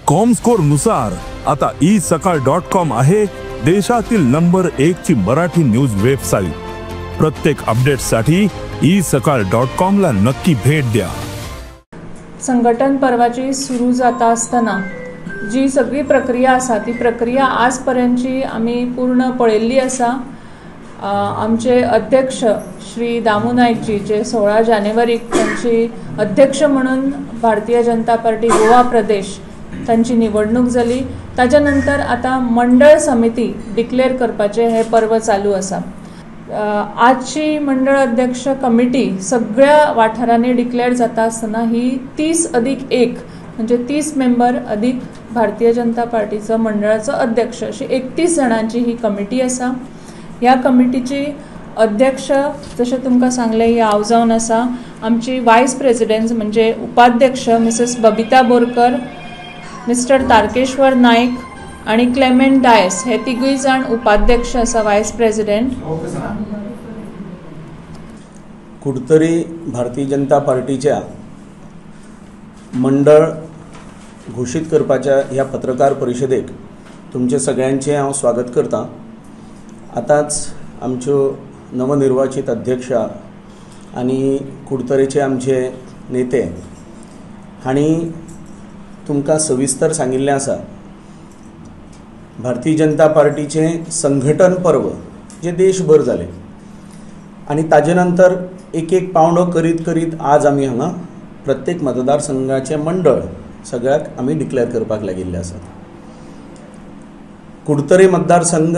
Comscore नुसार आता E सकाळ डॉट कॉम आहे देशातील नंबर 1 ची मराठी न्यूज वेबसाईट। प्रत्येक अपडेटसाठी ई सकाळ डॉट कॉम ला नक्की भेट द्या। संघटन पर्वाची सुरू जाता आसतना जी सगळी प्रक्रिया आसा ती प्रक्रिया आजपर्यंतची आमी पूर्ण पळयल्ली आसा। आमचे अध्यक्ष श्री दामू नाईकजी जे 16 जानेवारीक तांची अध्यक्ष म्हणून भारतीय जनता पार्टी गोवा प्रदेश तांची निवडणूक जाली। ताच्या नंतर आतां मंडळ समिती डिक्लेअर करपाचें हें पर्व चालू आसा। आजची मंडळ अध्यक्ष कमिटी सगळ्या वाठारांनी डिक्लेअर जाता आसतना ही 30+1 म्हणजे 30 मेंबर अधिक भारतीय जनता पार्टीचो मंडळाचो अध्यक्ष अशी 31 जाणांची ही कमिटी आसा। ह्या कमिटीची अध्यक्ष जशें तुमकां सांगलें ही हांव जावन आसा। आमची वायस प्रेजिडेंट म्हणजे उपाध्यक्ष मिसेस बबिता बोरकर, मिस्टर तारकेश्वर नाईक आणि क्लेमेंट डायस हे तिगूय जाण उपाध्यक्ष आसा, वायस प्रेजिडेंट। कुडतरी भारतीय जनता पार्टीच्या मंडळ घोशीत करपाच्या ह्या पत्रकार परिशदेक तुमचे सगळ्यांचे हांव स्वागत करता। आतांच आमच्यो नवनिर्वाचित अध्यक्ष आनी कुडतरेचे आमचे नेते हांणी तुमकां सविस्तर सांगिल्लें आसा। भारतीय जनता पार्टीचें संघटन पर्व जें देशभर जालें आनी ताजे नंतर एक एक पावंडो करीत करीत आज आमी हांगा प्रत्येक मतदारसंघाचें मंडळ सगळ्याक आमी डिक्लेअर करपाक लागिल्ले आसात। कुडतरी मतदारसंघ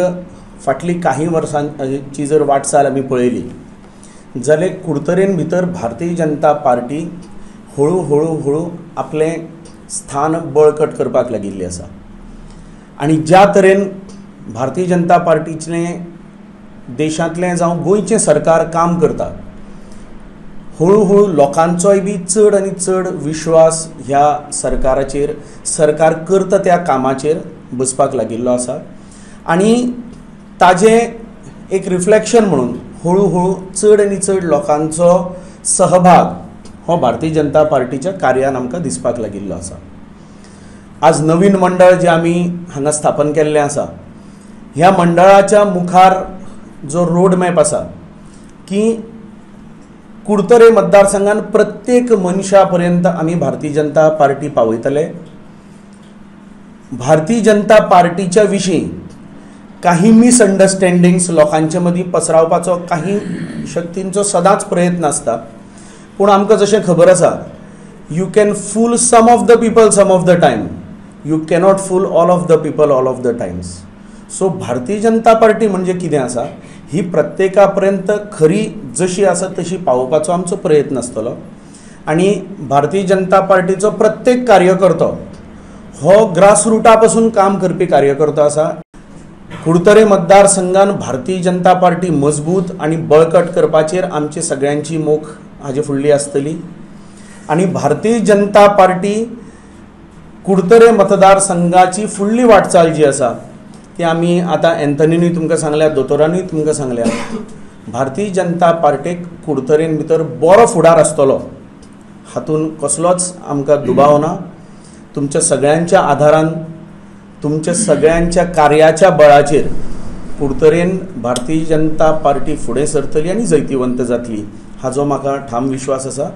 फाटली काही वर्सांची जर वाटचाल आमी पळयली जाल्यार कुडतरेन भितर भारतीय जनता पार्टी हळू हळू हळू आपलें स्थान बळकट करपाक लागिल्ली आसा आनी ज्या तरेन भारतीय जनता पार्टीचें देशांतलें जावं गोंयचें सरकार काम करता हळू हळू लोकांचोय बी चड आनी चड विश्वास ह्या सरकाराचेर, सरकार करता त्या कामाचेर बसपाक लागिल्लो आसा आनी ताजें एक रिफ्लेक्शन म्हणून हळू हळू चड आनी चड लोकांचो सहभाग हो भारतीय जनता पार्टीच्या कार्यान आमकां दिसपाक लागिल्लो आसा। आज नवीन मंडळ जें आमी हांगा स्थापन केल्लें आसा ह्या मंडळाच्या मुखार जो रोड मॅप आसा की कुडतरे मतदारसंघान प्रत्येक मनशा पर्यंत आमी भारतीय जनता पार्टी पावयतले। भारतीय जनता पार्टीच्या विशीं काही मिसअंडरस्टँडिंग्स लोकांचे मदीं पसरावपाचो काही शक्तींचो सदांच प्रयत्न आसता, पूण आमकां जशें खबर आसा, you can fool some of the people some of the time, you cannot fool all of the people all of the times. So Bharatiya Janata party म्हणजे कितें आसा ही प्रत्येका पर्यंत खरी जशी आसा तशी पावोवपाचो आमचो प्रयत्न आसतलो आनी भारतीय जनता पार्टीचो प्रत्येक कार्यकर्तो हो ग्रासरुटा पासून काम करपी कार्यकर्तो आसा। कुडतरे मतदारसंघान भारतीय जनता पार्टी मजबूत आनी बळकट करपाचेर आमची सगळ्यांची मोख हाजे फुडली आसतली आनी भारतीय जनता पार्टी कुडतरे मतदारसंघाची फुडली वाटचाल जी आसा ती आमी आतां एंथनीनूय तुमकां सांगल्या, दोतोरानूय तुमकां सांगल्या। भारतीय जनता पार्टीक कुडतरेन भितर बरो फुडार आसतलो हातून कसलोच आमकां दुबाव ना। तुमच्या सगळ्यांच्या आधारान, तुमच्या सगळ्यांच्या कार्याच्या बळाचेर कुडतरेन भारतीय जनता पार्टी फुडें सरतली आनी जैतिवंत जातली हाजो म्हाका ठाम विश्वास आसा।